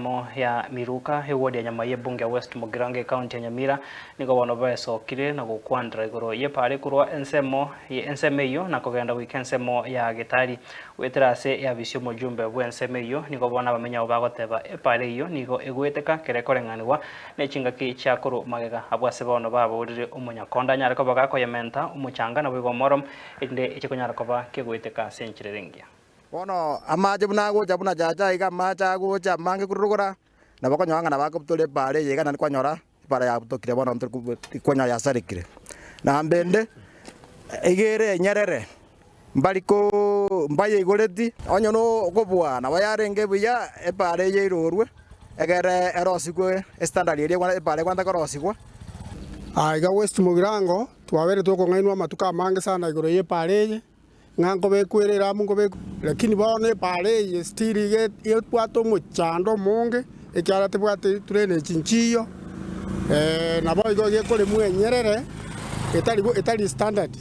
ensemo ya Miruka, eward ya Nyamai ebunge ya West Mugirango ecounty ya Nyamira nigo bono besokire na gokwandera igoro y'epaara ekorwa ensemo ensemo eyio na kogenda goika ensemo ya Gitari. Goetera ase eabisi y'omojumbe bw'ensemo eyio nigo bono abamenyi abwo bagoteba epaara eyio nigo egoeteka kera ekoreng'anigwa ne chingaki chia korwa magega. Abwo ase bono baborire omonyakonda anyare koba gakoyementa omochanga naboigo omoro erinde eche konyara koba kegoeteka ase enchera ere engiya. Bono amache buna agocha buna chacha iga amache agocha amange korwa rogoro, nabo okonyora ng'a nabo akobutora epaara eye iga naende kwanyora epaara yabutokire bono kwanyora yasarekire. Namba ende, iga ere enyerere, mbari koo mbayeigoreti, onye na okobua nabo yarenge buya epaara eye eirorwe, egere erosigwe estandard eria epaara ekwansa korosigwa. Aiga West Mugirango twabeire tokong'ainwa amatuko amange sana igoro y'epaara eye. ng'a nkobekwa ere eramu nkobekwa, lakini bono epaara eye still iga ebwate omochando omonge, ekiagera tebwati drainage nchiyo, naboigo iga ekoremwa enyerere etari etari standard.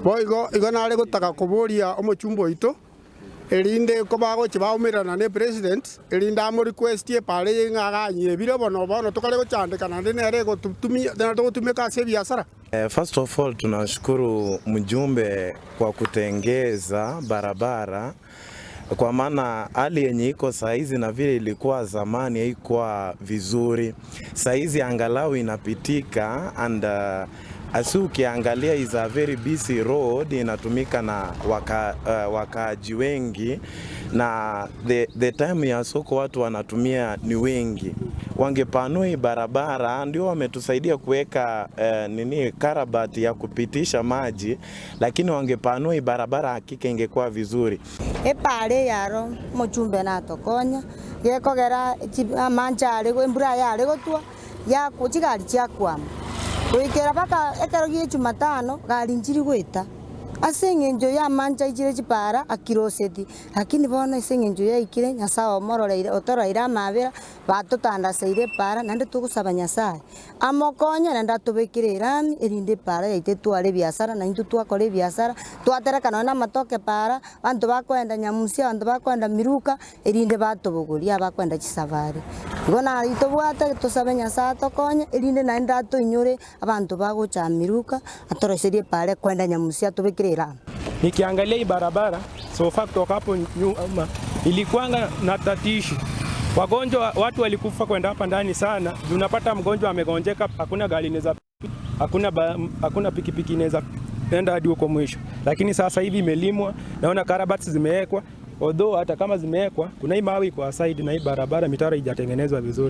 Boigo igo nare gotaka koboria omochumba oito, erinde kobagochia baumerana na epresident, erinde amo request epaara eye ng'a aganyebire bono bono tokare gochandeka naende nere egotutumia nere togotumeka ase ebiasara. First of all tunashukuru mjumbe kwa kutengeza barabara kwa maana hali yenye iko saizi na vile ilikuwa zamani haikuwa vizuri. Saizi angalau inapitika and asi ukiangalia is a very busy road inatumika na waka, uh, wakaaji wengi na the, the time ya soko watu wanatumia ni wengi. Wangepanua hii barabara ndio wametusaidia kuweka eh, nini karabati ya kupitisha maji, lakini wangepanua hii barabara hakika ingekuwa vizuri. Epaara eye aro omochumbe natokonya, gekogera amanche are embura yare gotwa, yakwa chigari chiakwama. Goikera mpaka ekero gie Jumatano gari nchiri goeta, ase eng'encho y'amanche aichire chipaara akiroseti, lakini bono ase eng'encho yaikire Nyasaye omororeire otororeire amabera, batotandaseire epaara naende togosaba Nyasaye amokonye naende atobekere erami erinde epaara yaito etware ebiasara na intwe twakora ebiasara, twatereka nonye na amatoke epaara, abanto bakoenda Nyamusi, abanto bakoenda Miruka, erinde batobogorie abakwenda chisafari. Igo naye tobwate tosabe Nyasae atokonye, erinde naende atoinyore abanto bagocha Miruka, atoroiserie epaara ekwenda Nyamusi atobekere erami. Nikiangalia hii barabara so far kutoka hapo nyuma ilikuanga na tatishi. Wagonjwa watu walikufa kwenda hapa ndani sana. Unapata mgonjwa amegonjeka, hakuna gari inaweza hakuna, hakuna pikipiki inaweza enda hadi huko mwisho, lakini sasa hivi imelimwa, naona karabati zimewekwa, although hata kama zimewekwa kuna hii mawe kwa side na hii barabara mitaro haijatengenezwa vizuri.